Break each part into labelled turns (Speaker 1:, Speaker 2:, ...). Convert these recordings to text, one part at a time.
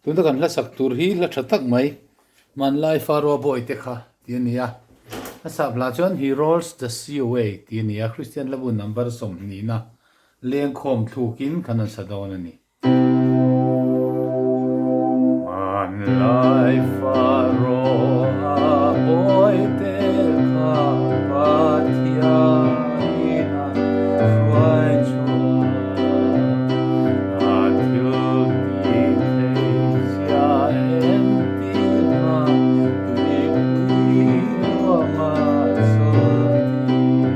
Speaker 1: Tuna kan hla sak tur hi hla tha tak mai, Hmanlai Faroa Bawi te kha tih a ni a. A sap hla chuan He Rolls the Sea Away tih a ni a, Kristian hlabu number sawmhnihna lengkhawm thlukin kan han sa dawn a ni. Hmanlai Faroa Bawi te kha Pathianin an hruai chhuak. A thil tih theih zia entir na tuipui ruanga chawlhtir.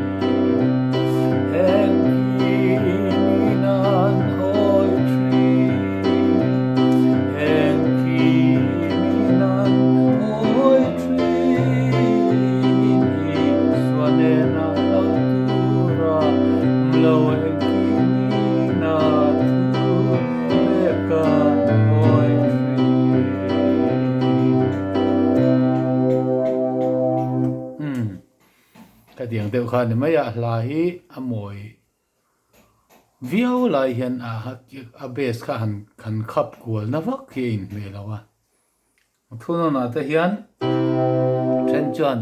Speaker 1: Engkim in an hawi thin, engkim in an hawi thin, Isua nena lo tura lo engkim in a thu pek an hawi thin. Umm, ka tiang deuh kha ni mai a, hla hi a mawi viau lai hian a base kha han han khap kual na vak hi a inhmeh lo a. Thunawnah te hian then chuan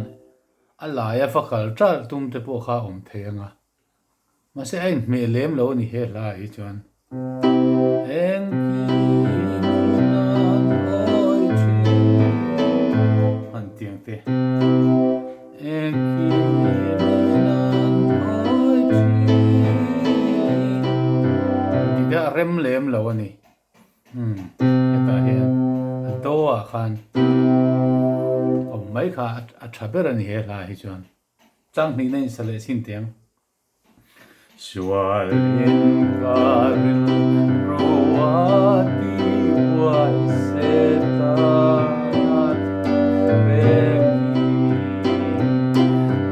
Speaker 1: a laia va kal ṭalh tum te pawh kha a awm thei ang a, mahse a inhmeh lem lo a ni he hla ah hi chuan. Engkim in an awi ṭhin han tiang te. Engkim in an awi ṭhin tih te a rem lem lo a ni. Umm hetah hian a do ah khan awm mai kha a tha ber a ni he hla hi chuan chang hnihna in sa leh chin teh ang. Sual in ka rilru a ti buai Setana pek hi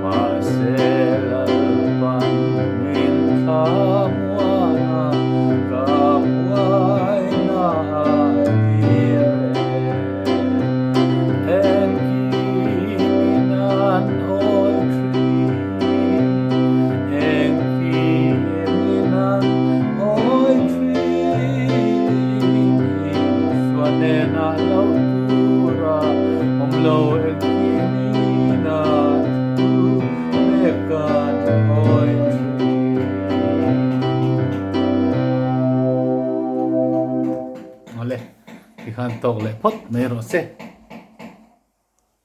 Speaker 1: mahse Lalpan min thlamuan a ka buaina a ti reng. Engkim in an awi thin, engkim in an awi thin, Isua hnenah lo tura awm lo engkim in a thu pek kan awi thin. Awle, tikhan tawk leh phawt mai rawh se.